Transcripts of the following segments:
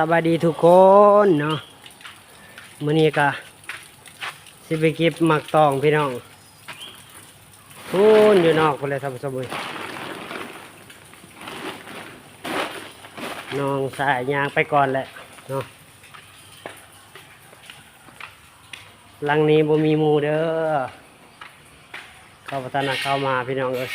ສະບາຍດີທຸກຄົນເນາະ, ມື້ນີ້ກະຊິໄປເກັບໝາກຕອງພີ່ນ້ອງ, ພຸ້ນຢູ່ນອກພຸ້ນແຫຼະທ່ານຜູ້ຊົມເອີຍ. ນ້ອງຊາຍຍ່າງໄປກ່ອນແຫຼະເນາະ, ຫຼັງນີ້ບໍ່ມີໝູ່ເດີ, ເຂົາບໍ່ທັນເຂົ້າມາພີ່ນ້ອງເອີຍ.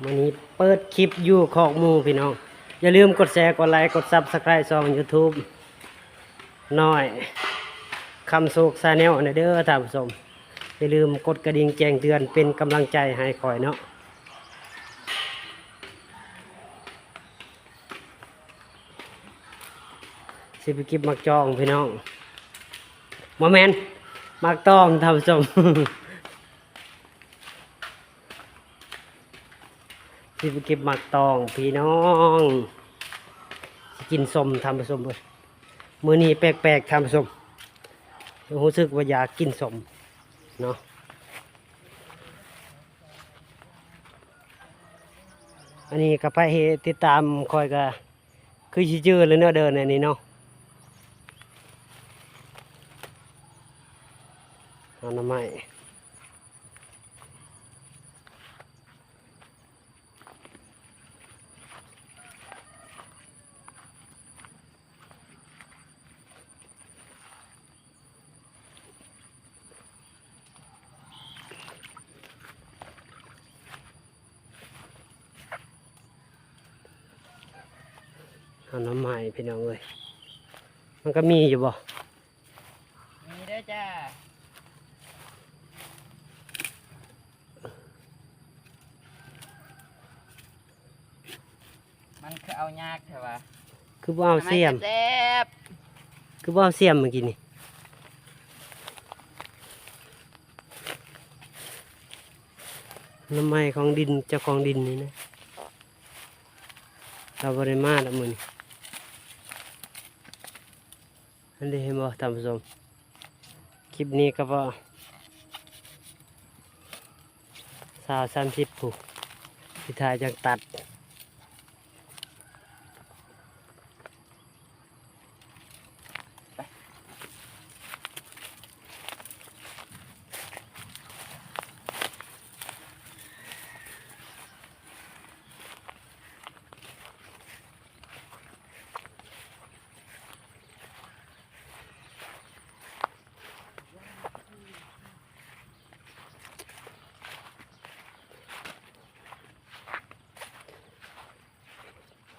ມື້ນີ້ເປີດຄລິບຢູ່ຄອກໝູ່ພີ່ນ້ອງ, ຢ່າລືມກົດແຊ ກົດໄລ ກົດ Subscribe ຊ່ອງ YouTube ນ້ອຍຄຳໂຊກ Channel ແດ່ເດີທ່ານຜູ້ຊົມ, ຢ່າລືມກົດກະດິ່ງແຈ້ງເຕືອນເປັນກຳລັງໃຈໃຫ້ຂ້ອຍເນາະ. ຊິໄປເກັບໝາກຈອງພີ່ນ້ອງ, ບໍ່ແມ່ນ ໝາກຕອງທ່ານຜູ້ຊົມ. ຊິໄປເກັບໝາກຕອງພີ່ນ້ອງ, ຊິກິນສົ້ມທ່ານຜູ້ຊົມເອີຍ. ມື້ນີ້ແປກໆທ່ານຜູ້ຊົມ, ຮູ້ສຶກວ່າຢາກກິນສົ້ມເນາະ. ອັນນີ້ກໍໃຜເຮັດຕິດຕາມຂ້ອຍກໍຄືຊິຈື່ແລ້ວເນາະເດີ ແນວນີ້ເນາະ, ຫາໜໍ່ໄມ້. ຫາໜໍ່ໄມ້ພີ່ນ້ອງເອີຍ, ມັນກໍມີຢູ່ບໍ່? ມີເດີຈ້າ. ມັນຄືເອົາຍາກແທ້ວະ, ຄືບໍ່ເອົາສ່ຽມ? ແຊບ. ຄືບໍ່ເອົາສ່ຽມມື້ກີ້ນີ້? ໜໍ່ໄມ້ຂອງດິນ ເຈົ້າຂອງດິນນີ້ນະ, ລາວບໍ່ໄດ້ມາແລ້ວມື້ນີ້. ອັນນີ້ເຫັນບໍ່ທ່ານຜູ້ຊົມ, ຄລິບນີ້ກໍພໍຊາວ ສາມສິບ ຜູ້ ສຸດທ້າຍຈັ່ງຕັດ.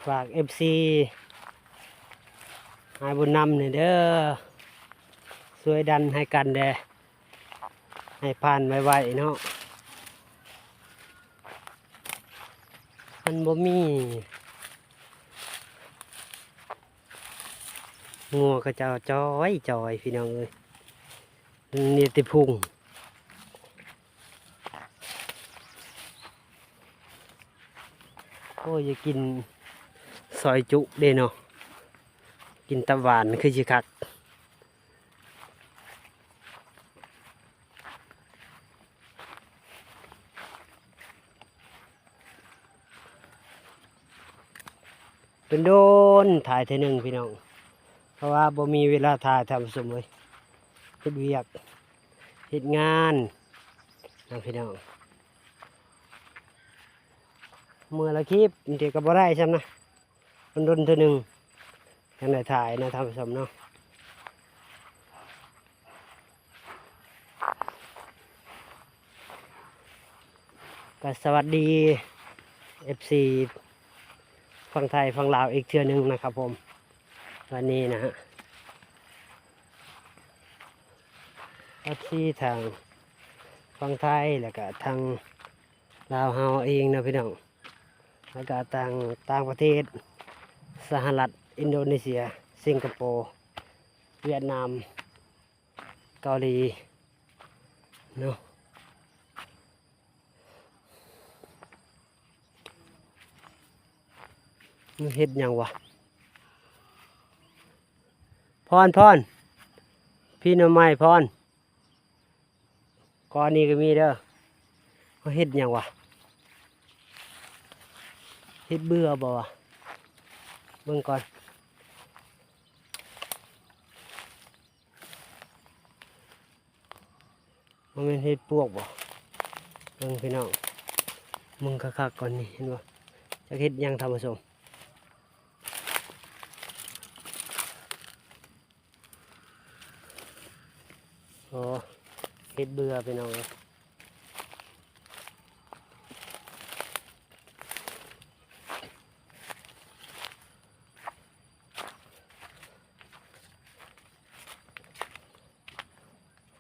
ຝາກເອັຟຊີອ້າຍບຸນນຳແດ່ເດີ, ຊ່ວຍດັນໃຫ້ກັນແດ່ ໃຫ້ຜ່ານໄວໆເນາະ. ມັນບໍ່ມີ ງົວເຂົາເຈົ້າຈ່ອຍໆ ພີ່ນ້ອງເອີຍ, ມີແຕ່ພຸງ. ໂອ້ຍ ຢາກກິນຊອຍຈຸເດ້ເນາະ, ກິນຕັບຫວານຄືຊິຄັກ. ດົນໆຖ່າຍເທື່ອໜຶ່ງພີ່ນ້ອງ, ເພາະວ່າບໍ່ມີເວລາຖ່າຍທ່ານຜູ້ຊົມເອີຍ, ເຮັດວຽກເຮັດງານນະພີ່ນ້ອງ. ມື້ລະຄລິບ ບາງທີກໍບໍ່ໄດ້ຊ້ຳນະ, ດົນໆເທື່ອໜຶ່ງຈັ່ງໄດ້ຖ່າຍນະທ່ານຜູ້ຊົມເນາະ. ກໍສະຫວັດດີເອັຟຊີຝັ່ງໄທຝັ່ງລາວອີກເທື່ອໜຶ່ງນະຄັບຜົມ. ວັນນີ້ນະຮະ ເອັຟຊີທາງຝັ່ງໄທ ແລ້ວກະທາງລາວເຮົາເອງເນາະພີ່ນ້ອງ, ແລ້ວກະຕ່າງ ຕ່າງປະເທດ ສະຫະລັດ, ອິນໂດເນເຊຍ, ສິງກະໂປ, ຫວຽດນາມ, ເກົາຫຼີເນາະ. ມັນເຮັດຫຍັງວະ? ພອນ ພອນ ພີ່ໜໍ່ໄມ້ພອນ, ກ້ອນນີ້ກໍມີເດີ, ເຮັດຫຍັງວະ? ເຫັດເບື່ອບໍ່ວະ? ເບິ່ງກ່ອນ. ບໍ່ແມ່ນເຫັດປວກບໍ່? ເບິ່ງພີ່ນ້ອງ ເບິ່ງຄັກໆກ່ອນນີ້ ເຫັນບໍ່? ຈັກເຫັດຫຍັງທ່ານຜູ້ຊົມ. ໂອ້ ເຫັດເບື່ອພີ່ນ້ອງເອີຍ.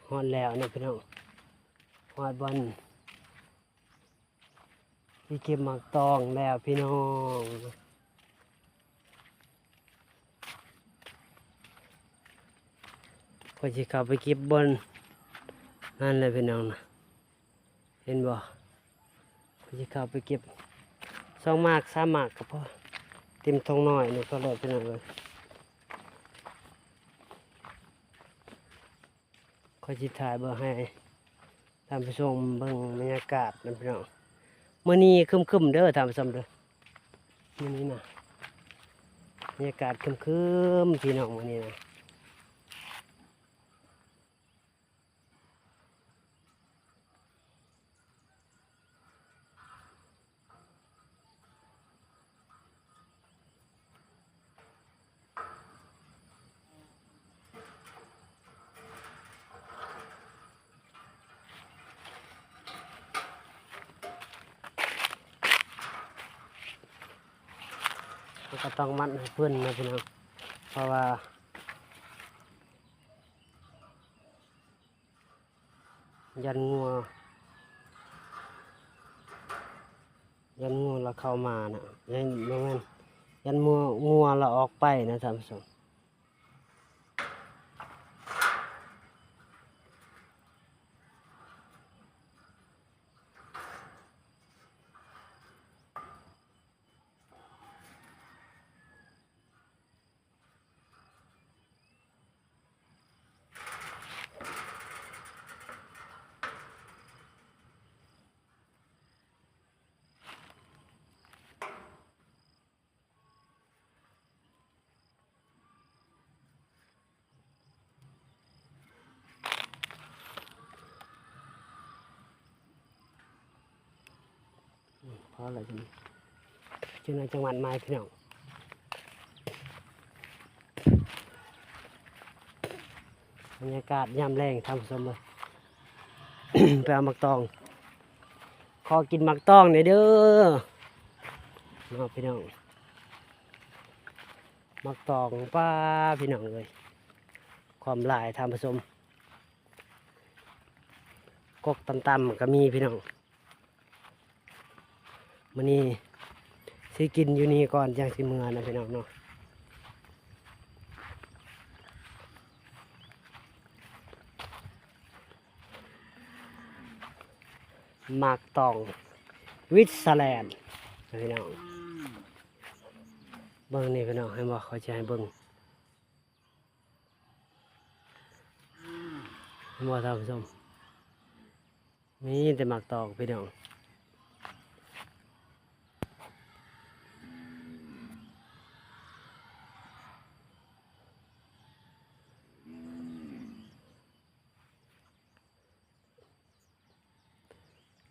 ຮອດແລ້ວເນາະພີ່ນ້ອງ ຮອດບ່ອນ ໄປເກັບໝາກຕອງແລ້ວພີ່ນ້ອງ. ຂ້ອຍຊິເຂົ້າໄປເກັບບ່ອນນັ້ນແຫຼະພີ່ນ້ອງນະ ເຫັນບໍ່? ຂ້ອຍຊິເຂົ້າໄປເກັບສອງໝາກສາມໝາກກໍພໍ ເຕັມຖົງນ້ອຍນີ້ກໍແລ້ວພີ່ນ້ອງເອີຍ. ຂ້ອຍຊິຖ່າຍເບິ່ງໃຫ້ທ່ານຜູ້ຊົມເບິ່ງບັນຍາກາດນຳພີ່ນ້ອງ. ມື້ນີ້ຄຶ້ມໆເດີທ່ານຜູ້ຊົມເດີ ມື້ນີ້ນະ ບັນຍາກາດຄຶ້ມໆພີ່ນ້ອງ ມື້ນີ້ນະ. ເຮົາກໍຕ້ອງມັດໃຫ້ເພິ່ນນະພີ່ນ້ອງ ເພາະວ່າ ຢ້ານງົວ ຢ້ານງົວລະເຂົ້າມານະ ຢ້ານ ບໍ່ແມ່ນ ຢ້ານງົວ ງົວລະອອກໄປນະທ່ານຜູ້ຊົມ. ພໍແລ້ວ ຈັກໜ່ອຍຈັ່ງມັດໃໝ່ພີ່ນ້ອງ. ບັນຍາກາດຍາມແລງທ່ານຜູ້ຊົມເອີຍ ໄປເອົາໝາກຕອງ ຂໍກິນໝາກຕອງແດ່ເດີເນາະພີ່ນ້ອງ. ໝາກຕອງ ປ້າ ພີ່ນ້ອງເອີຍ ຄວາມຫຼາຍທ່ານຜູ້ຊົມ ກົກຕ່ຳໆກໍມີພີ່ນ້ອງ. ມື້ນີ້ຊິກິນຢູ່ນີ້ກ່ອນ ຈັ່ງຊິເມືອນະພີ່ນ້ອງເນາະ. ໝາກຕອງ Switzerland ພີ່ນ້ອງ ເບິ່ງນີ້ພີ່ນ້ອງ ເຫັນບໍ່? ຂ້ອຍຈະໃຫ້ເບິ່ງ ເຫັນບໍ່ທ່ານຜູ້ຊົມ? ມີແຕ່ໝາກຕອງພີ່ນ້ອງ.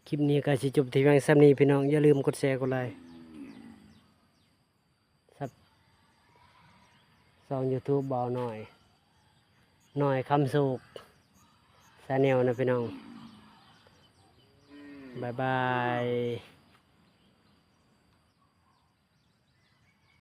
ຄລິບນີ້ກໍຊິຈົບທີ່ພຽງສ່ຳນີ້ພີ່ນ້ອງ. ຢ່າລືມກົດແຊ ກົດໄລ ຊັບ ຊ່ອງ YouTube ບ່າວນ້ອຍ ນ້ອຍຄຳໂຊກ Channel ນະພີ່ນ້ອງ. ບາຍບາຍ.